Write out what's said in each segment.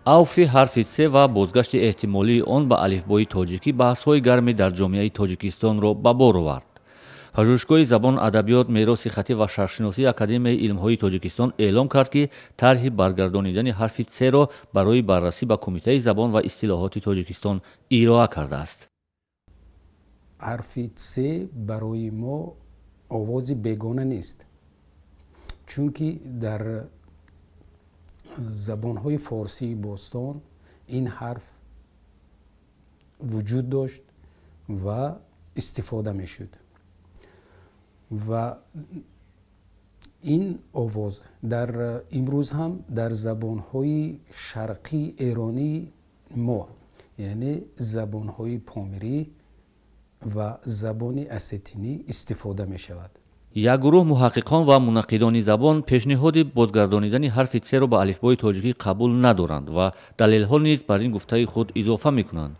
Авфи ҳарфи Ц ва бозгашти эҳтимолии он ба алифбои тоҷикӣ баҳсҳои гарме дар ҷомеаи Тоҷикистонро ба бор овард. Пажӯҳишгоҳи забон, адабиёт, мероси хаттӣ ва шарқшиносии Академияи илмҳои Тоҷикистон эълом кард, ки тарҳи баргардонидани ҳарфи Ц-ро барои баррасӣ ба Кумитаи забон ва истилоҳоти Тоҷикистон ироа кардааст. Ҳарфи Ц барои мо овози бегона нест, чунки дар забонҳои форсии бостон ин ҳарф вуҷуд дошт ва истифода мешуд ва ин овоз дар имрӯз ҳам дар забонҳои шарқии эронии мо, яъне забонҳои помирӣ ва забони осетинӣ истифода мешавад. Як гурӯҳ муҳаққиқон ва мунаққидони забон пешниҳоди бозгардонидани ҳарфи Ц-ро ба алифбои тоҷикӣ қабул надоранд ва далелҳо низ бар ин гуфтаи худ изофа мекунанд.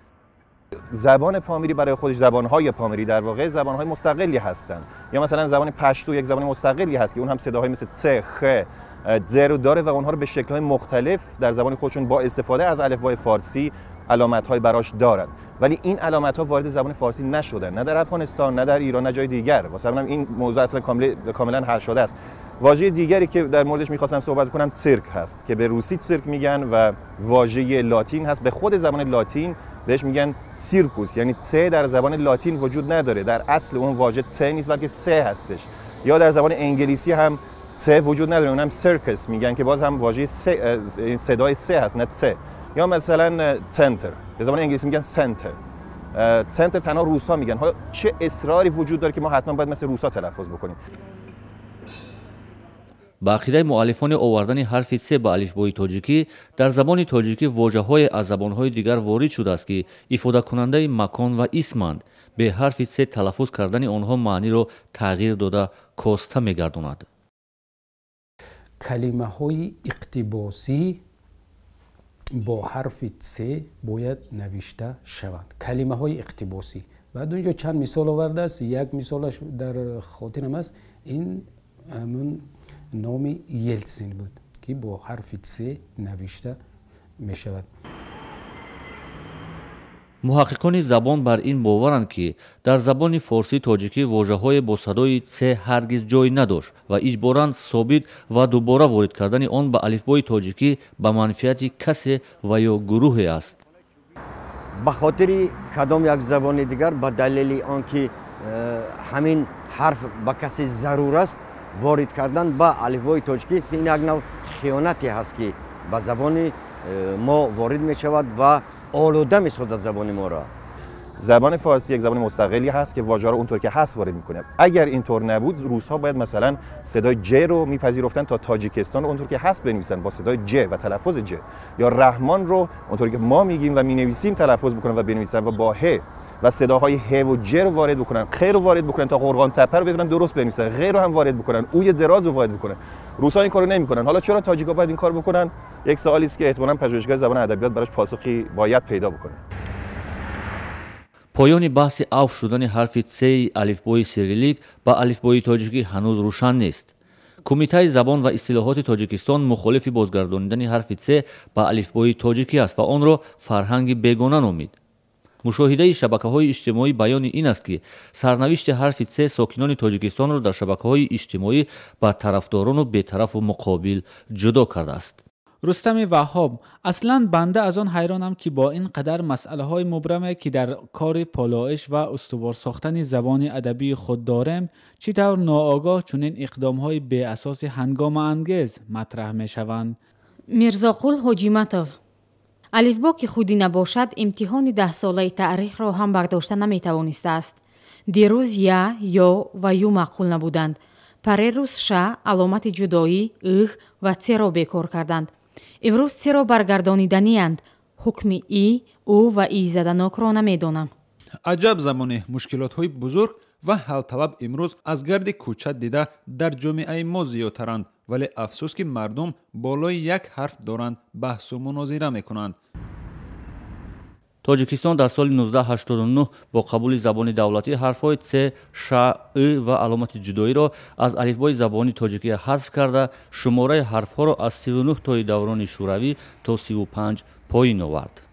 زبان پامیری برای خودش، زبان‌های پامیری در واقع زبان‌های مستقلی هستند. یا مثلا زبان پشتو یک زبان مستقلی هست که اون هم صداهای مثل ت، خ، ز رو داره و اونها رو به شکل‌های مختلف در زبان خودشون با استفاده از الفبای فارسی علامت‌های براش دارن. ولی این علامت‌ها وارد زبان فارسی نشدن، نه در افغانستان، نه در ایران، نه جای دیگر. واسه همین این موضوع اصلا کاملا حل شده است. واژه دیگری که در موردش می‌خواستم صحبت کنم цирк هست که به روسی цирк میگن و واژه لاتین هست. به خود زبان لاتین بهش میگن circus، یعنی ت در زبان لاتین وجود نداره، در اصل اون واژه ت نیست بلکه س هستش. یا در زبان انگلیسی هم ت وجود نداره، اونم circus میگن که باز هم واژه صدای س هست نه ت. یا مثلا центр، به زبان انگلیسی میگن center. центр تنها روس‌ها میگن. حالا چه اصراری وجود داره که ما حتما باید مثل روس‌ها تلفظ بکنیم؟ Ба ақидаи муаллифони овардани ҳарфи Ц ба алифбои тоҷикӣ, дар забони тоҷикӣ вожаҳое аз забонҳои дигар ворид шудааст, ки ифодакунандаи макон ва исманд. Бе ҳарфи Ц талаффуз кардани онҳо маъниро тағйир дода коста мегардонад. Калимаҳои иқтибосӣ бо ҳарфи Ц бояд навишта шаванд. Калимаҳои иқтибосӣ. Баъд унҷо чанд мисол овардааст. Як мисолаш дар хотирам аст, ин ҳамун номи Елтсин буд, ки бо ҳарфи Ц навишта мешавад. Муҳаққиқони забон бар ин боваранд, ки дар забони форсии тоҷикӣ вожаҳое бо садои Ц ҳаргиз ҷой надошт ва иҷборан собит ва дубора ворид кардани он ба алифбои тоҷикӣ ба манфиати касе ва ё гурӯҳе аст. Ба хотири кадом як забони дигар, ба далели он ки ҳамин ҳарф ба касе зарур аст, ворид кардан ба алифбои тоҷикӣ ин як нав хиёнате ҳаст, ки ба забони мо ворид мешавад ва олуда месозад забони моро. زبان فارسی یک زبان مستقلی هست که واژه رو اونطور که هست وارد میکنه. اگر اینطور نبود روس‌ها باید مثلا صدای ج رو میپذیرفتن تا تاجیکستان رو اونطور که هست بنویسن با صدای ج و تلفظ ج، یا رحمان رو اونطور که ما میگیم و مینویسیم تلفظ بکنن و بنویسن و با ه و صداهای ه و ج رو وارد بکنن، خ رو وارد بکنن تا قرقان تپه رو بتونن درست بنویسن، غ رو هم وارد بکنن، اوی دراز رو وارد بکنن. روس‌ها این کارو نمیکنن. حالا چرا تاجیک‌ها باید این کار بکنن؟ یک سوالی است که احتمالاً پژوهشگر زبان ادبیات براش پاسخی باید پیدا بکنه. Поёни баҳси авф шудани ҳарфи Ц-и алифбои сирилик ба алифбои тоҷикӣ ҳанӯз рӯшан нест. Кумитаи забон ва истилоҳоти Тоҷикистон мухолифи бозгардонидани ҳарфи Ц ба алифбои тоҷикӣ аст ва онро фарҳанги бегона номид. Мушоҳидаи шабакаҳои иҷтимоӣ баёни ин аст, ки сарнавишти ҳарфи Ц сокинони Тоҷикистонро дар шабакаҳои иҷтимоӣ ба тарафдорону бетарафу муқобил ҷудо кардааст. Рустами Ваҳҳоб: аслан банда аз он ҳайронам, ки бо ин қадар масъалаҳои мубраме, ки дар кори полоиш ва устувор сохтани забони адабии худ дорем, чӣ тавр ноогоҳ чунин иқдомҳои беасоси ҳангомаангез матраҳ мешаванд. Мирзоқул Ҳоҷиматов: алифбо ки худӣ набошад, имтиҳони даҳсолаи таърихро ҳам бардошта наметавонистааст. Дирӯз я, ё ва ю маъқул набуданд. Парерӯз ша, аломати ҷудоӣ, ӯҳ ва церо бекор карданд. Имрӯз церо баргардониданианд. Ҳукми и, ӯ ва и заданокро намедонам. Аҷаб замоне, мушкилотҳои бузург ва ҳалталаб имрӯз аз гарди кӯча дида дар ҷомеаи мо зиёдтаранд, вале афсӯс, ки мардум болои як ҳарф доранд баҳсу мунозира мекунанд. Тоҷикистон дар соли 1989 бо қабули забони давлатӣ ҳарфҳои Ц, Ш, Ы ва аломати ҷудоиро аз алифбои забони тоҷикӣ ҳазф карда, шумораи ҳарфҳоро аз 39 тои даврони шӯравӣ то 35 поин овард.